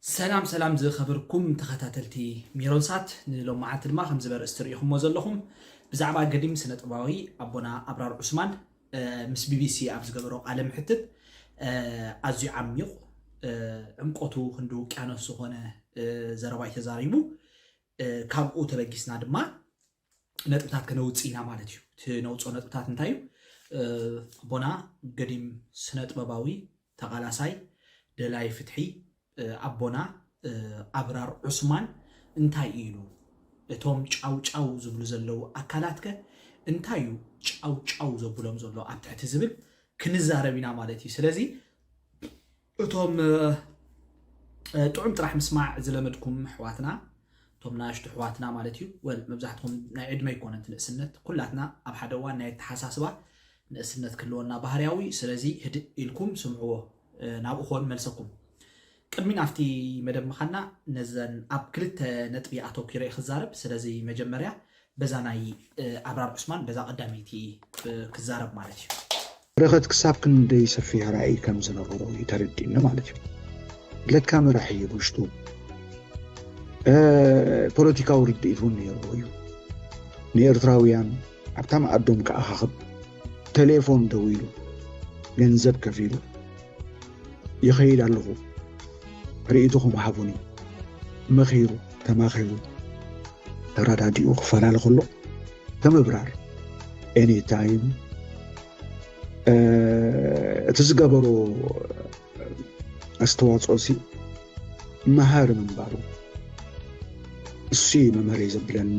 ሰላም ሰላም ዝኸበርኩም ተኸታተልቲ ሜሮንሳት፣ ንሎማዓንቲ ድማ ከምዚ በርእስቲ ርኢኹሞ ዘለኹም ብዛዕባ ገዲም ስነ ጥበባዊ ኣቦና ኣብራር ዑስማን ምስ ቢቢሲ ኣብ ዝገበሮ ቃለ ምሕትት ኣዝዩ ዓሚቕ፣ ዕምቆቱ ክንዲ ውቅያኖስ ዝኾነ ዘረባ እዩ ተዛሪቡ። ካብኡ ተበጊስና ድማ ነጥብታት ከነውፅእ ኢና ማለት እዩ። እቲ ነውፅኦ ነጥብታት እንታይ እዩ? ኣቦና ገዲም ስነ ጥበባዊ ተቓላሳይ ደላይ ፍትሒ ኣቦና ኣብራር ዑስማን እንታይ ኢሉ? እቶም ጫው ጫው ዝብሉ ዘለዉ ኣካላት ከ እንታይ እዩ ጫው ጫው ዘብሎም ዘሎ ኣብ ትሕቲ ዝብል ክንዛረብ ኢና ማለት እዩ። ስለዚ እቶም ጥዑም ጥራሕ ምስማዕ ዝለመድኩም ኣሕዋትና፣ እቶም ናሽቱ ኣሕዋትና ማለት እዩ። ወል መብዛሕትኹም ናይ ዕድመ ኣይኮነን እቲ ንእስነት፣ ኩላትና ኣብ ሓደ እዋን ናይ ኣተሓሳስባ ንእስነት ክህልወና ባህርያዊ። ስለዚ ህድእ ኢልኩም ስምዕዎ፣ ናብኡ ክኾን መልሰኩም። ቅድሚ ናብቲ መደብ ምኻና ነዘን ኣብ ክልተ ነጥቢ ኣተኪረ ክዛረብ። ስለዚ መጀመርያ በዛ ናይ ኣብራር ዑስማን በዛ ቀዳመይቲ ክዛረብ ማለት እዩ። በረኸት ክሳብ ክንደይ ሰፊሕ ራእይ ከም ዝነበሮ እዩ ተረዲእኒ ማለት እዩ። ለካ መራሒ እዩ ብውሽጡ። ፖለቲካዊ ርድኢት እውን ነይርዎ እዩ። ንኤርትራውያን ኣብታ መኣዶም ክኣኻኽብ ቴሌፎን ደዊሉ ገንዘብ ከፊሉ ይኸይድ ኣለኹ፣ ርእይትኹም ሃቡኒ። መኺሩ፣ ተማኺሩ፣ ተረዳዲኡ ክፈላለ ከሎ ተምብራር ኤኒታይም እቲ ዝገበሮ ኣስተዋፅኦ ሲ መሃሪ ምንባሩ እሱ እዩ መምህረይ ዘብለኒ።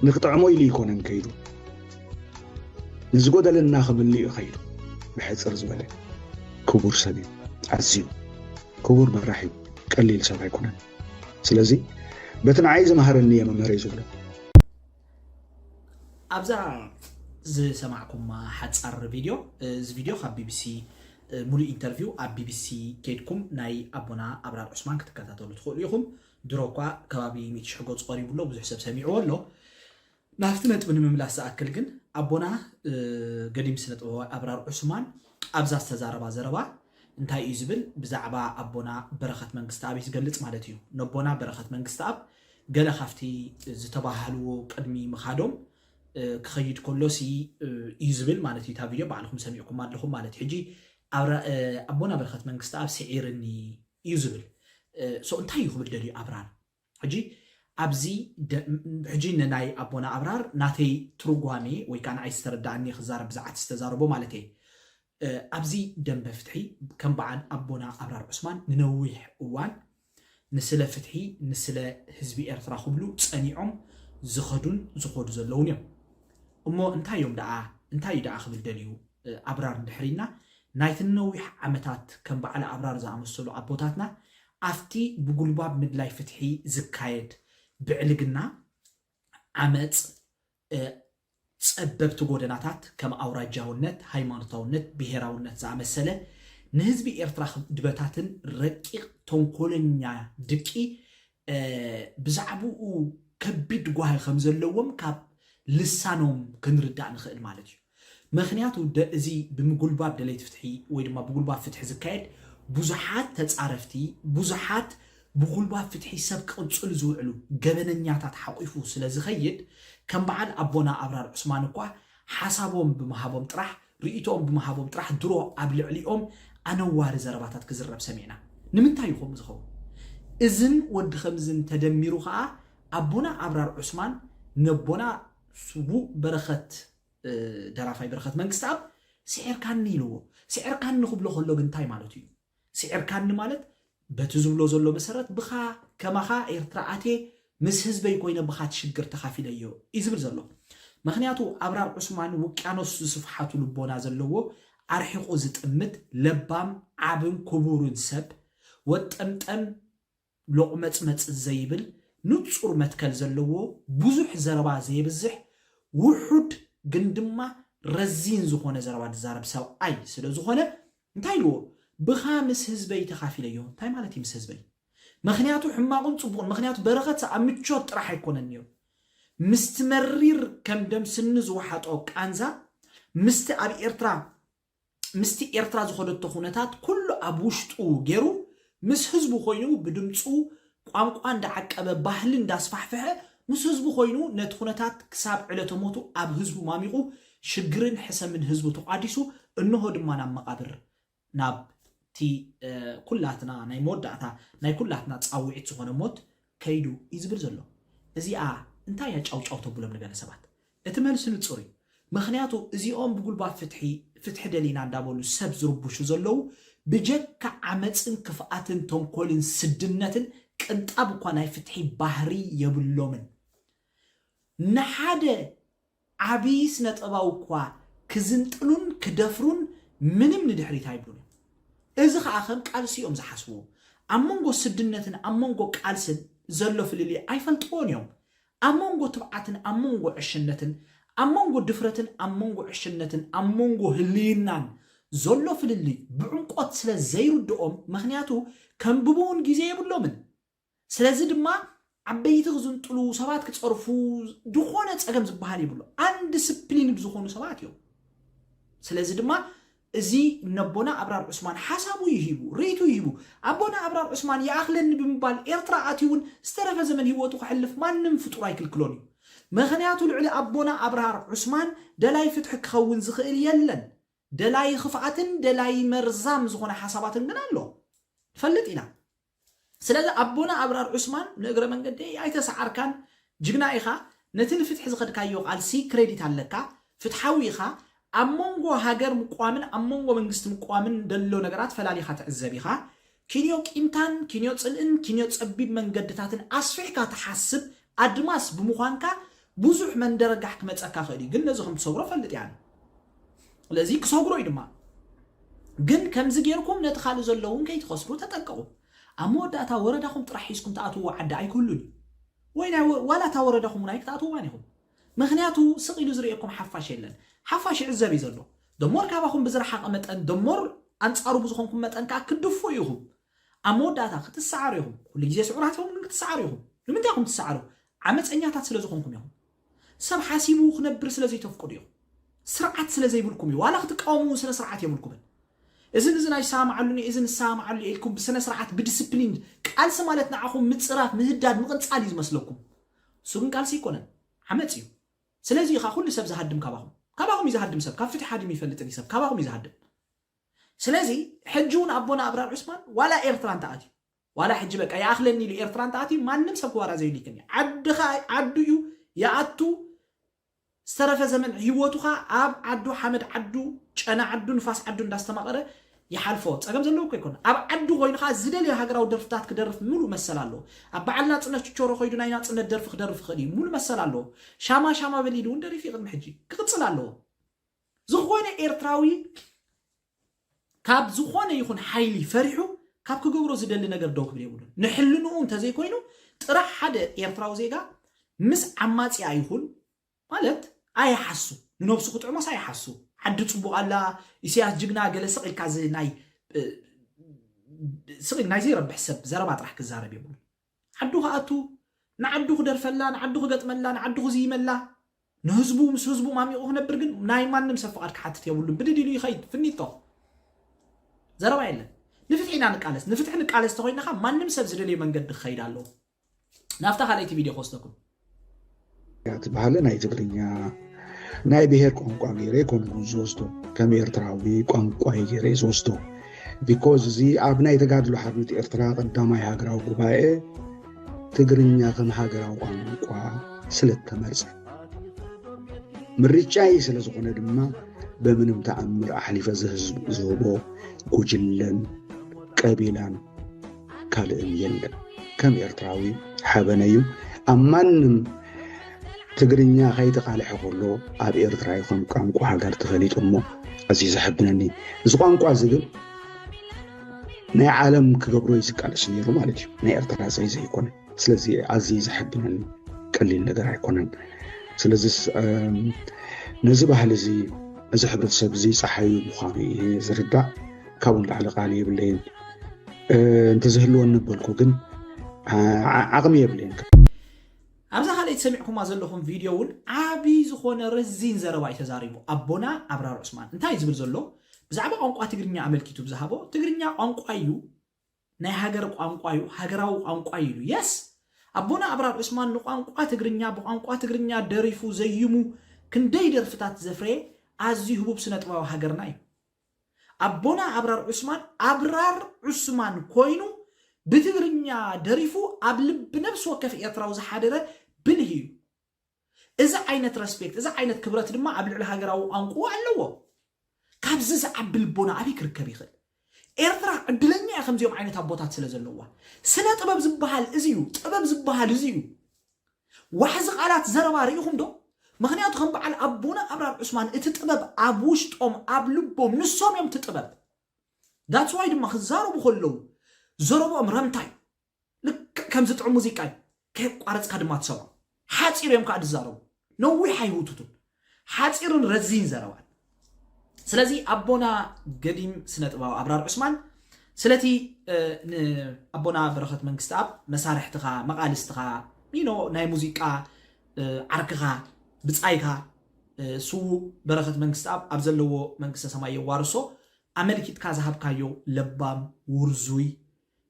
ንክጥዕሞ ኢሉ ይኮነን ከይዱ፣ ንዝጎደለና ክምልእ እዩ ከይዱ። ብሕፅር ዝበለ ክቡር ሰብ እዩ፣ ኣዝዩ ክቡር መራሒ እዩ፣ ቀሊል ሰብ ኣይኮነን። ስለዚ በቲ ንዓይ ዝመሃረኒ እየ መምህረይ ዝብሎ። ኣብዛ ዝሰማዕኩማ ሓፃር ቪድዮ፣ እዚ ቪድዮ ካብ ቢቢሲ ሙሉእ ኢንተርቪው ኣብ ቢቢሲ ከይድኩም ናይ ኣቦና ኣብራር ዑስማን ክትከታተሉ ትኽእሉ ኢኹም። ድሮ እኳ ከባቢ ሚእቲ ሽሕ ገፁ ቀሪቡ ኣሎ፣ ብዙሕ ሰብ ሰሚዕዎ ኣሎ። ናብቲ ነጥቢ ንምምላስ ዝኣክል ግን ኣቦና ገዲም ስነ ጥበባዊ ኣብራር ዑስማን ኣብዛ ዝተዛረባ ዘረባ እንታይ እዩ ዝብል ብዛዕባ ኣቦና በረኸት መንግስተኣብ እዩ ዝገልፅ ማለት እዩ። ነቦና በረኸት መንግስተኣብ ገለ ካብቲ ዝተባሃልዎ ቅድሚ ምኻዶም ክኸይድ ከሎ ሲ እዩ ዝብል ማለት እዩ። እታ ቪድዮ ባዕልኹም ሰሚዕኩም ኣለኹም ማለት እዩ። ሕጂ ኣቦና በረኸት መንግስተኣብ ስዒርኒ እዩ ዝብል። ሶ እንታይ እዩ ክብል ደልዩ ኣብራር? ሕጂ ኣብዚ ሕጂ ንናይ ኣቦና ኣብራር ናተይ ትርጓሜ ወይ ከዓ ንዓይ ዝተረዳእኒ ክዛረብ ብዛዕባ ዝተዛረቦ ማለት እየ። ኣብዚ ደንበ ፍትሒ ከም በዓል ኣቦና ኣብራር ዑስማን ንነዊሕ እዋን ንስለ ፍትሒ ንስለ ህዝቢ ኤርትራ ክብሉ ፀኒዖም ዝኸዱን ዝኸዱ ዘለውን እዮም። እሞ እንታይ እዮም ደኣ እንታይ እዩ ደኣ ክብል ደልዩ ኣብራር እንድሕር ኢልና ናይቲ ነዊሕ ዓመታት ከም በዓል ኣብራር ዝኣመሰሉ ኣቦታትና ኣብቲ ብጉልባብ ምድላይ ፍትሒ ዝካየድ ብዕልግና፣ ዓመፅ፣ ፀበብቲ ጎደናታት ከም ኣውራጃውነት፣ ሃይማኖታውነት፣ ብሄራውነት ዝኣመሰለ ንህዝቢ ኤርትራ ድበታትን ረቂቕ ተንኮለኛ ድቂ ብዛዕባኡ ከቢድ ጓሂ ከም ዘለዎም ካብ ልሳኖም ክንርዳእ ንኽእል ማለት እዩ። ምኽንያቱ እዚ ብምጉልባብ ደለይቲ ፍትሒ ወይ ድማ ብጉልባብ ፍትሒ ዝካየድ ብዙሓት ተፃረፍቲ፣ ብዙሓት ብጉልባብ ፍትሒ ሰብ ክቕፅሉ ዝውዕሉ ገበነኛታት ሓቑፉ ስለ ዝኸይድ ከም በዓል ኣቦና ኣብራር ዑስማን እኳ ሓሳቦም ብምሃቦም ጥራሕ ርእይቶኦም ብምሃቦም ጥራሕ ድሮ ኣብ ልዕሊኦም ኣነዋሪ ዘረባታት ክዝረብ ሰሚዕና። ንምንታይ እዩ ከምኡ ዝኸውን? እዝን ወዲ ከምዝን ተደሚሩ ከዓ ኣቦና ኣብራር ዑስማን ነቦና ስዉእ በረኸት ደራፋይ በረኸት መንግስተኣብ ስዒርካኒ ኢልዎ። ስዒርካኒ ክብሎ ከሎ ግን እንታይ ማለቱ እዩ? ስዒርካኒ ማለት በቲ ዝብሎ ዘሎ መሰረት ብኻ ከማኻ ኤርትራ ኣትየ ምስ ህዝበይ ኮይነ ብኻ እቲ ሽግር ተኻፊለዮ እዩ ዝብል ዘሎ። ምኽንያቱ ኣብራር ዑስማን ውቅያኖስ ዝስፍሓቱ ልቦና ዘለዎ ኣርሒቑ ዝጥምት ለባም ዓብን ክቡርን ሰብ ወጠምጠም ሎቕመጽመጽ ዘይብል ንጹር መትከል ዘለዎ ብዙሕ ዘረባ ዘየብዝሕ ውሑድ ግን ድማ ረዚን ዝኾነ ዘረባ ዝዛረብ ሰብኣይ ስለ ዝኾነ እንታይ ኢልዎ ብኻ ምስ ህዝበይ ተኻፊለዮ እንታይ ማለት እዩ ምስ ህዝበይ ምኽንያቱ ሕማቑን ጽቡቕን ምኽንያቱ በረኸት ኣብ ምቾት ጥራሕ ኣይኮነን ነይሩ ምስቲ መሪር ከም ደም ስኒ ዝወሓጦ ቃንዛ ምስቲ ኣብ ኤርትራ ምስቲ ኤርትራ ዝኸደቶ ኩነታት ኩሉ ኣብ ውሽጡ ገይሩ ምስ ህዝቡ ኮይኑ ብድምፁ ቋንቋ እንዳዓቀበ ባህሊ እንዳስፋሕፈሐ ምስ ህዝቡ ኮይኑ ነቲ ኩነታት ክሳብ ዕለተ ሞቱ ኣብ ህዝቡ ማሚቑ ሽግርን ሕሰምን ህዝቡ ተቋዲሱ እንሆ ድማ ናብ መቓብር ናብቲ ኩላትና ናይ መወዳእታ ናይ ኩላትና ፃውዒት ዝኾነ ሞት ከይዱ እዩ ዝብል ዘሎ። እዚኣ እንታይ እያ ጫውጫው ተብሎም ንገለ ሰባት? እቲ መልሲ ንጹር እዩ። ምኽንያቱ እዚኦም ብጉልባት ፍትሒ ፍትሒ ደሊና እንዳበሉ ሰብ ዝርብሹ ዘለዉ ብጀካ ዓመፅን ክፍኣትን ተንኮልን ስድነትን ቅንጣብ እኳ ናይ ፍትሒ ባህሪ የብሎምን። ንሓደ ዓብዪ ስነ ጥበባዊ እኳ ክዝንጥሉን ክደፍሩን ምንም ንድሕሪት ኣይብሉን እዮም። እዚ ኸዓ ከም ቃልሲ እዮም ዝሓስብዎ። ኣብ መንጎ ስድነትን ኣብ መንጎ ቃልስን ዘሎ ፍልልይ ኣይፈልጥዎን እዮም። ኣብ መንጎ ትብዓትን ኣብ መንጎ ዕሽነትን ኣብ መንጎ ድፍረትን ኣብ መንጎ ዕሽነትን ኣብ መንጎ ህልይናን ዘሎ ፍልልይ ብዕምቆት ስለ ዘይርድኦም፣ ምኽንያቱ ከንብብውን ግዜ የብሎምን። ስለዚ ድማ ዓበይቲ ክዝንጥሉ፣ ሰባት ክፀርፉ፣ ዝኾነ ፀገም ዝበሃል የብሉ። ኣንድስፕሊንድ ዝኾኑ ሰባት እዮም። ስለዚ ድማ እዚ ነቦና ኣብራር ዑስማን ሓሳቡ ይሂቡ፣ ርእይቱ ይሂቡ። ኣቦና ኣብራር ዑስማን ይኣኽለኒ ብምባል ኤርትራ ኣትዩ እውን ዝተረፈ ዘመን ህይወቱ ከሕልፍ ማንም ፍጡር ኣይክልክሎን እዩ። ምኽንያቱ ልዕሊ ኣቦና ኣብራር ዑስማን ደላይ ፍትሒ ክኸውን ዝኽእል የለን። ደላይ ክፍኣትን ደላይ መርዛም ዝኾነ ሓሳባትን ግን ኣሎ። ፈልጥ ኢና። ስለዚ ኣቦና ኣብራር ዑስማን ንእግረ መንገዲ ኣይተሰዓርካን፣ ጅግና ኢኻ። ነቲ ንፍትሒ ዝኸድካዮ ቃልሲ ክሬዲት ኣለካ። ፍትሓዊ ኢኻ። ኣብ መንጎ ሃገር ምቋምን ኣብ መንጎ መንግስቲ ምቋምን ደሎ ነገራት ፈላሊኻ ትዕዘብ ኢኻ። ኪንዮ ቂምታን ኪንዮ ጽልእን ኪንዮ ጸቢብ መንገድታትን ኣስፊሕካ ትሓስብ ኣድማስ ብምዃንካ ብዙሕ መንደረጋሕ ክመጸካ ክእል እዩ። ግን ነዚ ከም ትሰግሮ ፈልጥ እየ ኣነ። ስለዚ ክሰግሮ እዩ ድማ። ግን ከምዚ ጌርኩም ነቲ ካልእ ዘሎ እውን ከይትኸስሩ ተጠንቀቑ። ኣብ መወዳእታ ወረዳኹም ጥራሕ ሒዝኩም ትኣትውዎ ዓዲ ኣይክህሉን እዩ። ወይ ናይ ወ- ዋላ እታ ወረዳኹም እውን ኣይክትኣትውዋን ኢኹም። ምኽንያቱ ስቕ ኢሉ ዝርእየኩም ሓፋሽ የለን። ሓፋሽ ይዕዘብ እዩ ዘሎ። ደሞር ካባኹም ብዝረሓቐ መጠን ደሞር ኣንጻሩ ብዝኾንኩም መጠን ከዓ ክትድፍኡ ኢኹም። ኣብ መወዳእታ ክትሰዓሩ ኢኹም። ኩሉ ግዜ ስዑራት ኢኹም ግን ክትሰዓሩ ኢኹም። ንምንታይ ኢኹም ትሰዓሩ? ዓመፀኛታት ስለ ዝኾንኩም ኢኹም። ሰብ ሓሲቡ ክነብር ስለ ዘይተፍቅዱ ኢኹም። ስርዓት ስለ ዘይብልኩም እዩ። ዋላ ክትቃወሙ እውን ስነ ስርዓት የብልኩምን። እዝን እዝን ኣይሰማማዓሉን እየ፣ እዝን እሰማማዓሉ እየ ኢልኩም ብስነ ስርዓት ብዲስፕሊን ቃልሲ ማለት ንዓኹም ምፅራፍ፣ ምህዳድ፣ ምቕንፃል እዩ ዝመስለኩም። እሱ ግን ቃልሲ ኣይኮነን፣ ዓመፅ እዩ። ስለዚ ኢኻ ኩሉ ሰብ ዝሃድም ካባኹም። ካባኹም እዩ ዝሃድም ሰብ፣ ካብ ፍትሒ ሃዲሙ ይፈልጥን እዩ ሰብ፣ ካባኹም እዩ ዝሃድም። ስለዚ ሕጂ እውን ኣቦና ኣብራር ዑስማን ዋላ ኤርትራ እንተኣትዩ፣ ዋላ ሕጂ በቃ ይኣኽለኒ ኢሉ ኤርትራ እንተኣትዩ ማንም ሰብ ክዋራ ዘይብልክን እዩ። ዓድኻ ዓዱ እዩ፣ ይኣቱ ዝተረፈ ዘመን ህይወቱኻ ኣብ ዓዱ ሓመድ ዓዱ ጨና ዓዱ ንፋስ ዓዱ እንዳስተማቐረ ይሓልፎ። ፀገም ዘለዎ እኮ ኣይኮነ። ኣብ ዓዱ ኮይኑኻ ዝደልዮ ሃገራዊ ደርፍታት ክደርፍ ሙሉእ መሰል ኣለዎ። ኣብ በዓል ናፅነት ችቾሮ ኮይዱ ናይ ናፅነት ደርፊ ክደርፍ ይኽእል እዩ፣ ሙሉእ መሰል ኣለዎ። ሻማ ሻማ በል ኢሉ እውን ደሪፉ እዩ ቅድሚ ሕጂ፣ ክቕፅል ኣለዎ። ዝኾነ ኤርትራዊ ካብ ዝኾነ ይኹን ሓይሊ ፈሪሑ ካብ ክገብሮ ዝደሊ ነገር ደው ክብል የብሉን። ንሕልንኡ እንተዘይኮይኑ ጥራሕ ሓደ ኤርትራዊ ዜጋ ምስ ዓማጺኣ ይኹን ማለት ኣይሓሱ፣ ንነብሱ ክጥዕሞስ ኣይሓሱ። ዓዲ ጽቡቕ ኣላ፣ ኢሳያስ ጅግና ገለ ስቕ ኢልካ እዚ ናይ ስቕ ኢል ናይ ዘይረብሕ ሰብ ዘረባ ጥራሕ ክዛረብ የብሉን። ዓዱ ክኣቱ፣ ንዓዱ ክደርፈላ፣ ንዓዱ ክገጥመላ፣ ንዓዱ ክዝይመላ፣ ንህዝቡ ምስ ህዝቡ ማሚቑ ክነብር ግን ናይ ማንም ሰብ ፍቓድ ክሓትት የብሉን። ብድድ ኢሉ ይኸይድ፣ ፍኒቶ። ዘረባ የለን። ንፍትሒ ኢና ንቃለስ። ንፍትሒ ንቃለስ ተኾይንኻ ማንም ሰብ ዝደልዮ መንገዲ ክኸይድ ኣለዎ። ናብታ ካልኣይቲ ቪድዮ ክወስደኩም። እያ ትበሃል ናይ ትግርኛ ናይ ብሄር ቋንቋ ገይረ ኣይኮንኩን ዝወስዶ፣ ከም ኤርትራዊ ቋንቋ ገይረ ዝወስዶ። ቢኮዝ እዚ ኣብ ናይ ተጋድሎ ሓርነት ኤርትራ ቀዳማይ ሃገራዊ ጉባኤ ትግርኛ ከም ሃገራዊ ቋንቋ ስለ ተመርጸ፣ ምርጫይ ስለ ዝኾነ ድማ በምንም ተኣምር ኣሕሊፈ ዝህዝብ ዝህቦ ጉጅለን ቀቢላን ካልእን የለን። ከም ኤርትራዊ ሓበነዩ ኣብ ማንም ትግርኛ ከይተቓልሐ ከሎ ኣብ ኤርትራ ይኹን ቋንቋ ሃገር ተፈሊጡ እሞ ኣዝዩ ዘሐብነኒ። እዚ ቋንቋ እዚ ግን ናይ ዓለም ክገብሮ እዩ ዝቃለስ ነይሩ ማለት እዩ። ናይ ኤርትራ ዘይ ዘይኮነ። ስለዚ ኣዝዩ ዘሐብነኒ ቀሊል ነገር ኣይኮነን። ስለዚስ ነዚ ባህሊ እዚ እዚ ሕብረተሰብ እዚ ፀሓዩ ምዃኑ እየ ዝርዳእ። ካብኡ ንላዕሊ ቃል የብለይን። እንተዝህልወኒ በልኩ ግን ዓቕሚ የብለይን። ኣብዛ ካልኣይቲ ሰሚዕኩማ ዘለኹም ቪድዮ እውን ዓብዪ ዝኾነ ረዚን ዘረባ እዩ ተዛሪቡ ኣቦና ኣብራር ዑስማን። እንታይ እዩ ዝብል ዘሎ? ብዛዕባ ቋንቋ ትግርኛ ኣመልኪቱ ብዝሃቦ ትግርኛ ቋንቋ እዩ፣ ናይ ሃገር ቋንቋ እዩ፣ ሃገራዊ ቋንቋ እዩ ኢሉ። የስ፣ ኣቦና ኣብራር ዑስማን ንቋንቋ ትግርኛ፣ ብቋንቋ ትግርኛ ደሪፉ ዘይሙ ክንደይ ደርፍታት ዘፍረየ ኣዝዩ ህቡብ ስነ ጥበባዊ ሃገርና እዩ። ኣቦና ኣብራር ዑስማን ኣብራር ዑስማን ኮይኑ ብትግርኛ ደሪፉ ኣብ ልቢ ነብሲ ወከፍ ኤርትራዊ ዝሓደረ ብልህ እዩ። እዚ ዓይነት ረስፔክት፣ እዚ ዓይነት ክብረት ድማ ኣብ ልዕሊ ሃገራዊ ቋንቋ ኣለዎ። ካብዚ ዝዓቢ ልቦና ኣበይ ክርከብ ይኽእል? ኤርትራ ዕድለኛ እያ ከምዚኦም ዓይነት ኣቦታት ስለ ዘለዋ። ስነ ጥበብ ዝበሃል እዚ እዩ፣ ጥበብ ዝበሃል እዚ እዩ። ዋሕዚ ቃላት ዘረባ ርኢኹም ዶ? ምኽንያቱ ከም በዓል ኣቦና ኣብራር ዑስማን እቲ ጥበብ ኣብ ውሽጦም ኣብ ልቦም ንሶም እዮም እቲ ጥበብ። ዳትስ ዋይ ድማ ክዛረቡ ከለዉ ዘረብኦም ረምታይ ልክዕ ከምዚ ጥዑም ሙዚቃ እዩ። ከየቋረፅካ ድማ ትሰምዖ። ሓፂር እዮም ከዓ ዝዛረቡ። ነዊሕ ኣይህውትቱን። ሓፂርን ረዚን ዘረባን። ስለዚ ኣቦና ገዲም ስነ ጥበባዊ ኣብራር ዑስማን ስለቲ ንኣቦና በረኸት መንግስቲ ኣብ መሳርሕትኻ መቃልስትኻ ሚኖ ናይ ሙዚቃ ዓርክኻ ብፃይካ ስዉ በረኸት መንግስቲ ኣብ ኣብ ዘለዎ መንግስተ ሰማይ የዋርሶ ኣመልኪትካ ዝሃብካዮ ለባም ውርዙይ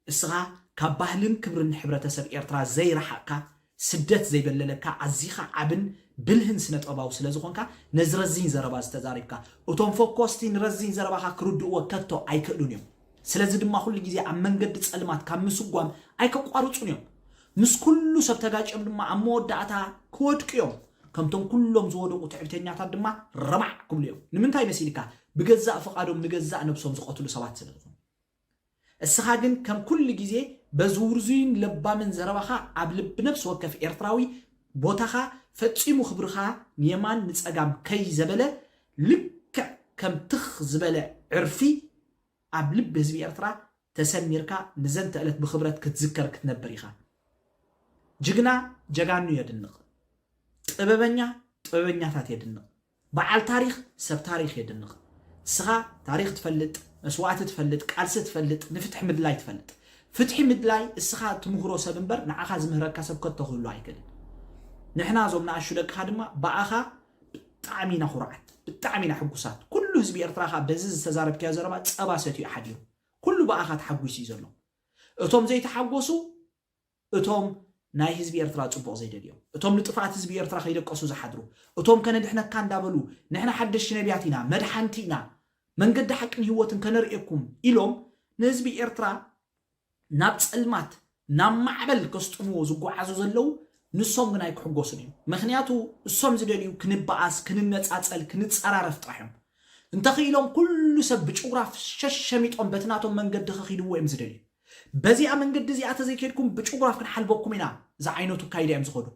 እስኻ ካብ ባህልን ክብርን ሕብረተሰብ ኤርትራ ዘይረሓቕካ ስደት ዘይበለለካ ኣዚኻ ዓብን ብልህን ስነ ጥበባዊ ስለ ዝኾንካ ነዚ ረዚን ዘረባ ዝተዛሪብካ እቶም ፈኮስቲ ንረዚን ዘረባኻ ክርድእዎ ከቶ ኣይክእሉን እዮም። ስለዚ ድማ ኩሉ ግዜ ኣብ መንገዲ ጸልማት ካብ ምስጓም ኣይከቋርጹን እዮም። ምስ ኩሉ ሰብ ተጋጭዮም ድማ ኣብ መወዳእታ ክወድቁ እዮም። ከምቶም ኩሎም ዝወደቁ ትዕቢተኛታት ድማ ረማዕ ክብሉ እዮም። ንምንታይ መሲልካ? ብገዛእ ፍቓዶም ንገዛእ ነብሶም ዝቐትሉ ሰባት ስለ ዝኾኑ። እስኻ ግን ከም ኩሉ ግዜ በዚ ውርዙይን ለባምን ዘረባኻ ኣብ ልቢ ነብሲ ወከፍ ኤርትራዊ ቦታኻ ፈጺሙ ክብርኻ ንየማን ንጸጋም ከይ ዘበለ ልክዕ ከም ትኽ ዝበለ ዕርፊ ኣብ ልቢ ህዝቢ ኤርትራ ተሰሚርካ ንዘንተ ዕለት ብኽብረት ክትዝከር ክትነብር ኢኻ። ጅግና ጀጋኑ የድንቕ፣ ጥበበኛ ጥበበኛታት የድንቕ፣ በዓል ታሪኽ ሰብ ታሪኽ የድንቕ። እስኻ ታሪኽ ትፈልጥ፣ መስዋእቲ ትፈልጥ፣ ቃልሲ ትፈልጥ፣ ንፍትሒ ምድላይ ትፈልጥ። ፍትሒ ምድላይ እስኻ ትምህሮ ሰብ እምበር ንዓኻ ዝምህረካ ሰብ ከቶ ክህሉ ኣይክእልን። ንሕና እዞም ንኣሹ ደቅኻ ድማ ብኣኻ ብጣዕሚ ኢና ኩርዓት፣ ብጣዕሚ ኢና ሕጉሳት። ኩሉ ህዝቢ ኤርትራ ኸኣ በዚ ዝተዛረብካዮ ዘረባ ጸባ ሰትዩ ሓዲሩ። ኩሉ ብኣኻ ተሓጒሱ እዩ ዘሎ። እቶም ዘይተሓጎሱ እቶም ናይ ህዝቢ ኤርትራ ጽቡቕ ዘይደልዮም፣ እቶም ንጥፍኣት ህዝቢ ኤርትራ ከይደቀሱ ዝሓድሩ፣ እቶም ከነድሕነካ እንዳበሉ ንሕና ሓደሽቲ ነቢያት ኢና፣ መድሓንቲ ኢና፣ መንገዲ ሓቅን ህይወትን ከነርእየኩም ኢሎም ንህዝቢ ኤርትራ ናብ ጸልማት ናብ ማዕበል ከስጥምዎ ዝጓዓዙ ዘለዉ ንሶም ግን ኣይክሕጎሱን እዮም። ምኽንያቱ እሶም ዝደልዩ ክንበኣስ፣ ክንነጻጸል፣ ክንጸራረፍ ጥራሕ እዮም። እንተኽኢሎም ኩሉ ሰብ ብጭጉራፍ ሸሸሚጦም በቲ ናቶም መንገዲ ከኺድዎ እዮም ዝደልዩ። በዚኣ መንገዲ እዚኣ ተዘይከድኩም ብጭጉራፍ ክንሓልበኩም ኢና ዝዓይነቱ ኣካይዳ እዮም ዝኸዱ።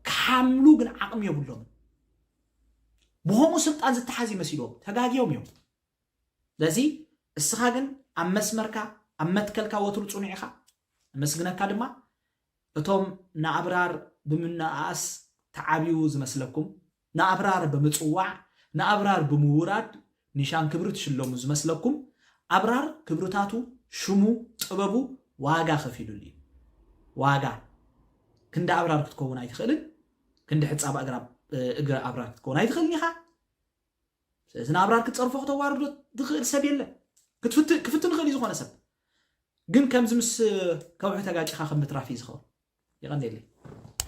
ክሓምሉ ግን ዓቕሚ የብሎምን። ብኸምኡ ስልጣን ዝተሓዝ ይመሲልዎም ተጋግዮም እዮም። ስለዚ እስኻ ግን ኣብ መስመርካ ኣብ መትከልካ ወትሩ ጽኑዕ ኢኻ። ኣመስግነካ ድማ እቶም ንኣብራር ብምንኣኣስ ተዓብዩ ዝመስለኩም፣ ንኣብራር ብምጽዋዕ፣ ንኣብራር ብምውራድ ኒሻን ክብሪ ትሽለሙ ዝመስለኩም ኣብራር ክብርታቱ ሽሙ ጥበቡ ዋጋ ከፊሉሉ እዩ። ዋጋ ክንዲ ኣብራር ክትከውን ኣይትኽእልን። ክንዲ ሕጻብ እግሪ ኣብራር ክትከውን ኣይትኽእልን ኢኻ። ስለዚ ንኣብራር ክትጸርፎ ክተዋርዶ ዝኽእል ሰብ የለን። ክትፍትን ክፍትን ይኽእል እዩ ዝኾነ ሰብ ግን ከምዚ ምስ ከውሒ ተጋጭኻ ከም ምትራፍ እዩ ዝኸውን። ይቐንየለይ።